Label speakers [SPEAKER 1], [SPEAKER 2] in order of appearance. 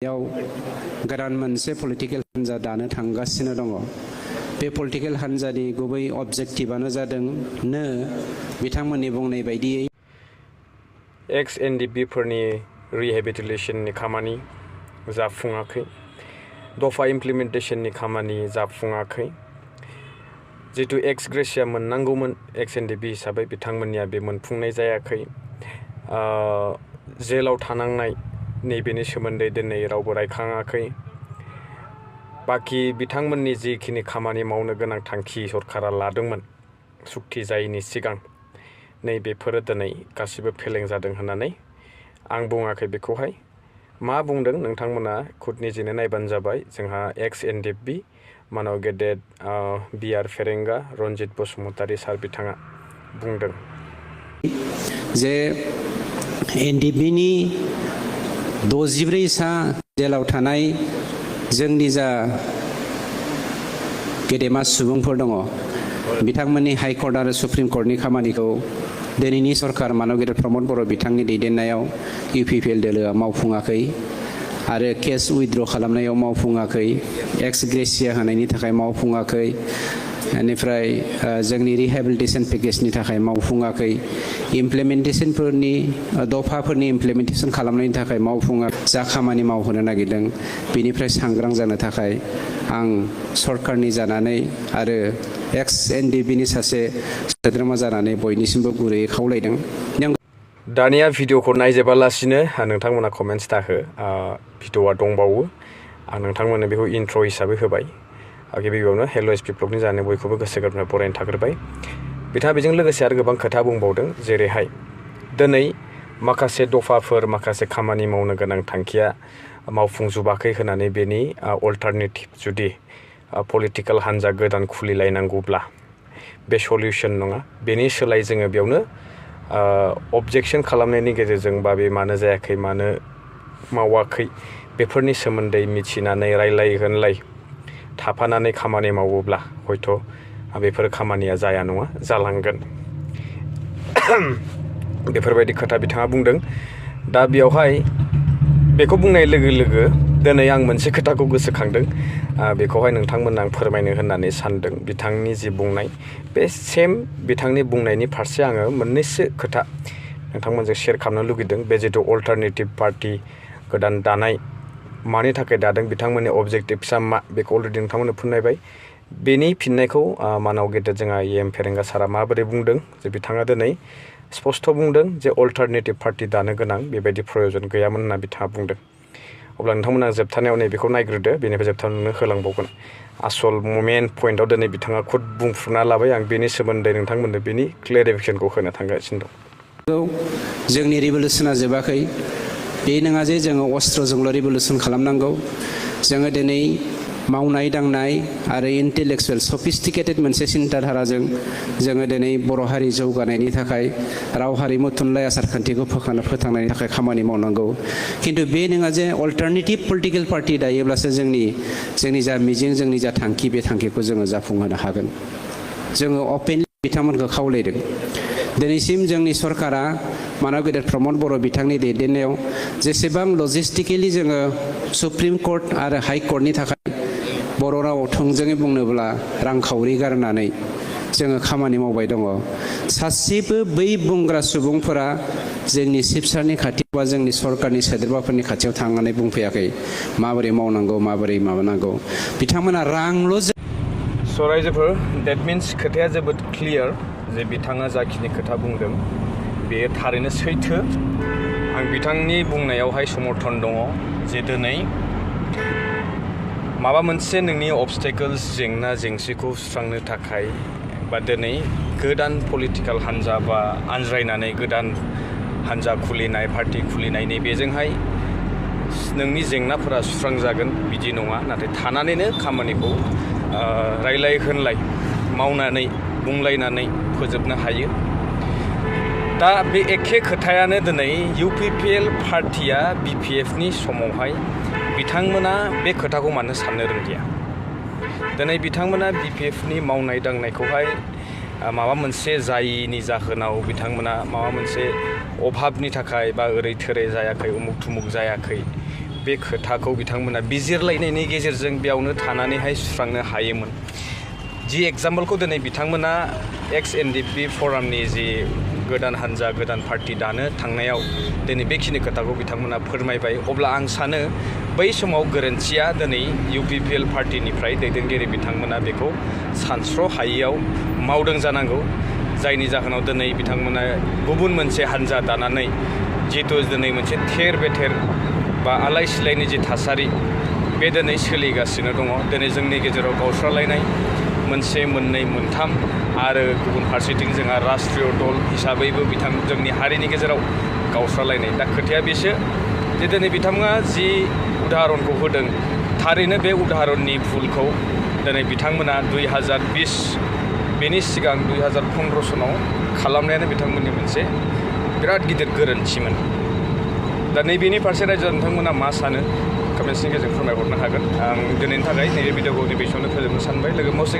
[SPEAKER 1] याव गोदान मोनसे पलिटिकल हान्जा दानो थांगासिनो दङ। बे पलिटिकल हान्जानि गुबै अबजेक्टिभआनो जादों बिथांमोननि बुंनाय बायदियै
[SPEAKER 2] एक्स एनडिएफबी फोरनि रिहेबिलिटेशननि खामानि जाफुङाखै, दफा इमप्लिमेन्टेशननि खामानि जाफुङाखै, जितु एक्स ग्रेसिया मोननांगौमोन एक्स एनडिएफबी हिसाबै बिथांमोननिया बे मोनफुंनाय जायाखै। जेलाव थानांनाय नैबेनि सोमोन्दै दिनै रावबो रायखाङाखै। बाखि बिथांमोननि जिखिनि खामानि मावनो गोनां थांखि सरकारा लादोंमोन सुक्ति जायैनि सिगां नैबेफोरो दिनै गासिबो फेलें जादों होननानै आं बुङाखै बेखौहाय। मा बुंदों नोंथांमोना खुद निजेनो नायबानो जाबाय। जोंहा एक्स एनडिएफबी मानाव गेदेर बिआर फेरेंगा रनजित बसुमतारी सार बिथाङा बुंदों
[SPEAKER 1] जे एनडिएफबीनि 64 सा जेलाव थानाय जोंनि जा गेदेमा सुबुंफोर दङ बिथांमोननि हाइकर्ट आरो सुप्रिम कर्टनि खामानिखौ दिनैनि सरकार मानव गेदेर प्रमोद बर' बिथांनि दैदेननायाव इउपिपिएल दोलोआ मावफुङाखै आरो केस उइथड्र खालामनायाव मावफुङाखै, एक्स ग्रेसिया होनायनि थाखाय मावफुङाखै, बेनिफ्राय जोंनि रिहेबिलिटेशन पेकेजनि थाखाय मावफुङाखै, इमप्लिमेन्टेशनफोरनि दफाफोरनि इमप्लिमेन्टेशन खालामनायनि थाखाय मावफुङाखै। जा खामानि मावहोनो नागिरदों बेनिफ्राय सांग्रां जानो थाखाय आं सरकारनि जानानै आरो एक्स एनडिएफबीनि सासे सोद्रोमा जानानै बयनिसिमबो गुरैयै खावलायदों।
[SPEAKER 2] दानिया भिडिअखौ नायजोबालासिनो नोंथांमोना कमेन्ट्स दाहो। भिडिअआ दंबावो, आं नोंथांमोननो बेखौ इन्ट्र' हिसाबै होबाय। गिबियावनो हेल' एसपि ब्लगनि जानो बयखौबो गोसो गोरबोनिफ्राय बरायनो थाग्रोबाय। बिथाङा बेजों लोगोसे आरो गोबां खोथा बुंबावदों, जेरैहाय दिनै माखासे दफाफोर माखासे खामानि मावनो गोनां थांखिया मावफुंजोबाखै होननानै बेनि अल्टारनेटिभ जुदि पलिटिकेल हान्जा गोदान खुलिलायनांगौब्ला बे सलिउसन नङा। बेनि सोलाय जोङो बेयावनो अबजेक्सन खालामनायनि गेजेरजों बा बे मानो जायाखै मानो मावाखै बेफोरनि सोमोन्दै मिथिनानै रायलाय होनलाय थाफानानै खामानि मावोब्ला हयथ' बेफोर खामानिया जाया नङा, जालांगोन। बेफोरबायदि खोथा बिथाङा बुंदों। दा बेयावहाय बेखौ बुंनाय लोगो लोगो दिनै आं मोनसे खोथाखौ गोसोखांदों, बेखौहाय नोंथांमोननो आं फोरमायनो होननानै सानदों। बिथांनि जि बुंनाय बे सेम बिथांनि बुंनायनि फारसे आङो मोननैसो खोथा नोंथांमोनजों शेयार खालामनो लुगैदों। बे जिथु अल्टारनेटिभ पार्टि गोदान दानाय मानि थाखाय दादों, बिथांमोननि अबजेक्टिभसा मा, बेखौ अलरेडि नोंथांमोननो फोरमायबाय। बेनि फिननायखौ मानाव गेदेर जोंहा फेरेंगा सारा माबोरै बुंदों, जे बिथाङा दिनै स्पष्ट बुंदों जे अल्टारनेटिभ पार्टि दानो गोनां बेबायदि प्रयजन गैयामोन होनना बिथाङा बुंदों। अब्ला नोंथांमोना जोबथानायाव नैबेखौ नायग्रोदो, बेनिफ्राय जोबथानायावनो होलांबावगोन। आसल मेन पइन्टआव दिनै बिथाङा खुद बुंफ्रुना लाबाय। आं बेनि सोमोन्दै नोंथांमोननो बेनि क्लेरिफिकेसनखौ होनो थांगासिनो दं।
[SPEAKER 1] जोंनि रिभलिउसना जोबाखै। बे नङा जे जोङो अस्त्रजोंल' रिभलिउसन खालामनांगौ। जोङो दिनै मावनाय दांनाय आरो इन्टेलेक्सुवेल सफिस्टिकेटेड मोनसे सिन्ताधाराजों जोङो दिनै बर' हारि जौगानायनि थाखाय राव हारिमु थुनलाइ आसारखान्थिखौ फोथांनायनि थाखाय खामानि मावनांगौ। खिन्थु बे नङा जे अल्टारनेटिभ पलिटिकेल पार्टि दायोब्लासो जोंनि जा मिजिं, जोंनि जा थांखि, बे थांखिखौ जोङो जाफुंहोनो हागोन। जोङो अपेनलि बिथांमोनखौ खावलायदों। दिनैसिम जोंनि सरकारा मानव गेदेर प्रमोद बर' बिथांनि दैदेननायाव जेसेबां लजिस्टिकेलि जोङो सुप्रिम कर्ट आरो हाइ कर्टनि थाखाय बर' रावाव थोंजोङै बुंनोब्ला रांखावरि गारनानै जोङो खामानि मावबाय दङ। सासेबो बै बुंग्रा सुबुंफोरा जोंनि चिफ सारनि खाथियाव बा जोंनि सरकारनि सोद्रोमाफोरनि खाथियाव थांनानै बुंफैयाखै माबोरै मावनांगौ, माबोरै माबानांगौ। बिथांमोना रांल'।
[SPEAKER 2] रायजोफोर, डेट मिन्स खोथाया जोबोद क्लियार जे बिथाङा जाखिनि खोथा बुंदों बेयो थारैनो सैथो। आं बिथांनि बुंनायावहाय समर्थन दङ जे दिनै माबा मोनसे नोंनि अबस्टेकल्स जेंना जेंसिखौ सुस्रांनो थाखाय बा दिनै गोदान पलिटिकेल हान्जा बा आनज्रायनानै गोदान हान्जा खुलिनाय, पार्टि खुलिनायनि बेजोंहाय नोंनि जेंनाफोरा सुस्रांजागोन बिदि नङा। नाथाय थानानैनो खामानिखौ रायलाय होनलाय मावनानै बुंलायनानै फोजोबनो हायो। दा बे एखे खोथायानो दिनै इउपिपिएल पार्टिया बिपिएफनि समावहाय बिथांमोना बे खोथाखौ मानो साननो रोंदिया। दिनै बिथांमोना बिपिएफनि मावनाय दांनायखौहाय माबा मोनसे जायैनि जाहोनाव बिथांमोना माबा मोनसे अभाबनि थाखाय बा ओरै थोरै जायाखै, उमुक थुमुक जायाखै, बे खोथाखौ बिथांमोना बिजिरलायनायनि गेजेरजों बेयावनो थानानैहाय सुस्रांनो हायोमोन जि एग्जाम्पलखौ दिनै बिथांमोना एक्स NDFB फरामनि जि गोदान हान्जा गोदान पार्टि दानो थांनायाव दिनै बेखिनि खोथाखौ बिथांमोना फोरमायबाय अब्ला आं सानो बै समाव गोरोन्थिया दिनै UPPL पार्टिनिफ्राय दैदेनगिरि बिथांमोना बेखौ सानस्र' हायियाव मावदों जानांगौ जायनि जाहोनाव दिनै बिथांमोना गुबुन मोनसे हान्जा दानानै जिहेतु दिनै मोनसे थेर बेथेर बा आलाय सिलायनि जि थासारि बे दिनै सोलिगासिनो दङ दिनै जोंनि गेजेराव गावस्रालायनाय मोनसे मोननै मोनथाम आरो गुबुन फारसेथिं जोंहा राष्ट्रीय दल हिसाबैबो जोंनि हारिनि गेजेराव गावस्रालायनाय दा खोथाया बेसो जे दिनै बिथाङा जि उदाहरनखौ होदों थारैनो बे उदाहरननि भुलखौ दिनै बिथांमोना 2020 बेनि सिगां 2015 सनाव खालामनायानो बिथांमोननि मोनसे बिराद गिदिर गोरोन्थिमोन दा नैबेनि फारसे रायजो नोंथांमोना मा सानो कमेन्ट्सनि गेजेरजों फोरमायहरनो हागोन आं दिनैनि थाखाय नैबे भिडिअखौ नैबे समावनो फोजोबनो सानबाय लोगो मस्ट